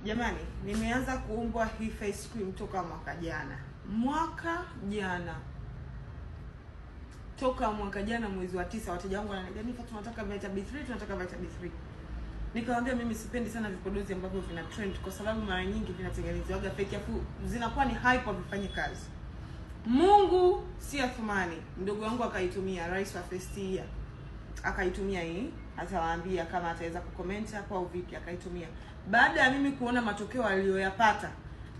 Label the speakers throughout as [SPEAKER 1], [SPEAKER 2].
[SPEAKER 1] Jamani, nimeanza kuumbwa hii face cream toka mwaka jana. Mwaka jana. Toka mwaka jana mwezi wa 9 wateja wangu wananiambia, "Nifa, tunataka Vita B3, tunataka Vita B3." Nikamwambia mimi sipendi sana vipodozi ambavyo vina trend kwa sababu mara nyingi vinatengenezwa fake afu zinakuwa ni hype havifanye kazi. Mungu si Athumani, mdogo wangu akaitumia, rais wa first year. Akaitumia hii, atawaambia kama ataweza kucomment hapo au vipi, akaitumia. Baada ya mimi kuona matokeo aliyoyapata,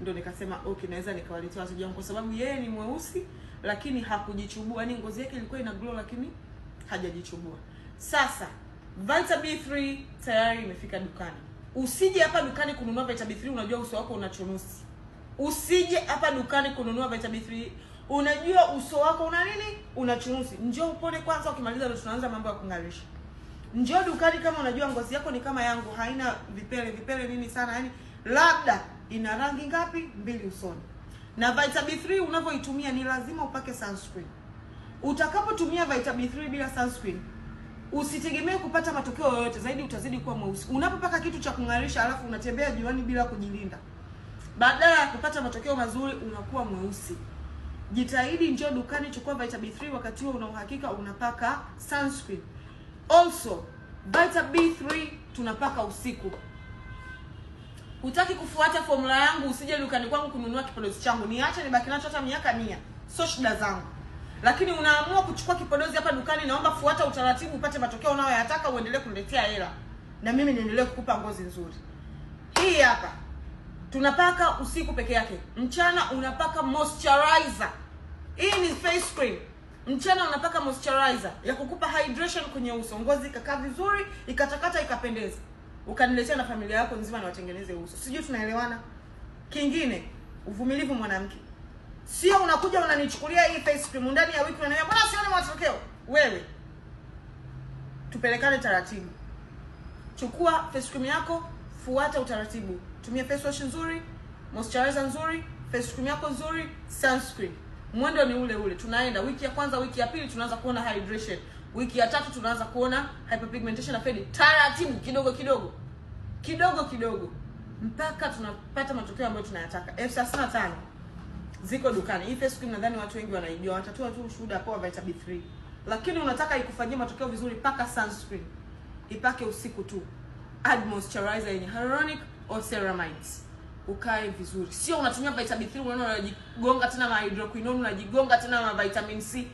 [SPEAKER 1] ndo nikasema okay, naweza nikawaletea wateja wangu kwa sababu yeye ni mweusi lakini hakujichubua, yani ngozi yake ilikuwa ina glow lakini hajajichubua. Sasa Vita B3 tayari imefika dukani. Usije hapa dukani kununua Vita B3 unajua uso wako una chunusi. Usije hapa dukani kununua Vita B3 unajua uso wako una nini? Una chunusi. Njoo upone kwanza, ukimaliza ndio tunaanza mambo ya kung'arisha. Njoo dukani kama unajua ngozi yako ni kama yangu, haina vipele vipele nini sana, yani labda ina rangi ngapi? 2 usoni. Na Vita B3 unavyoitumia ni lazima upake sunscreen. Utakapotumia Vita B3 bila sunscreen, usitegemee kupata matokeo yoyote, zaidi utazidi kuwa mweusi. Unapopaka kitu cha kung'arisha alafu unatembea juani bila kujilinda, badala ya kupata matokeo mazuri unakuwa mweusi. Jitahidi, njoo dukani, chukua Vita B3 wakati huo una uhakika unapaka sunscreen. Also, Vita B3 tunapaka usiku. Hutaki kufuata formula yangu, usije dukani kwangu kununua kipodozi changu. Niache nibaki nacho hata miaka 100. Sio shida zangu. Lakini unaamua kuchukua kipodozi hapa dukani, naomba fuata utaratibu upate matokeo unayoyataka, uendelee kuniletea hela na mimi niendelee kukupa ngozi nzuri. Hii hapa tunapaka usiku peke yake. Mchana unapaka moisturizer. Hii ni face cream. Mchana unapaka moisturizer ya kukupa hydration kwenye uso, ngozi ikakaa vizuri, ikatakata, ikapendeza. Ukaniletea na familia yako nzima na watengeneze uso. Sijui tunaelewana? Kingine, uvumilivu mwanamke. Sio unakuja unanichukulia hii face cream ndani ya wiki unaniambia mbona sioni matokeo? Wewe tupelekane taratibu. Chukua face cream yako, fuata utaratibu. Tumia face wash nzuri, moisturizer nzuri, face cream yako nzuri, sunscreen. Mwendo ni ule ule. Tunaenda wiki ya kwanza, wiki ya pili tunaanza kuona hydration. Wiki ya tatu tunaanza kuona hyperpigmentation na fade. Taratibu kidogo kidogo. Kidogo kidogo mpaka tunapata matokeo ambayo tunayataka. 35,000 ziko dukani. Hii face cream nadhani watu wengi wanaijua. Watatoa tu ushuhuda kwa Vita B3. Lakini unataka ikufanyie matokeo vizuri, paka sunscreen. Ipake usiku tu. Add moisturizer yenye hyaluronic or ceramides. Ukae vizuri. Sio unatumia Vita B3 unaona unajigonga tena ma hydroquinone, unajigonga tena ma vitamin C.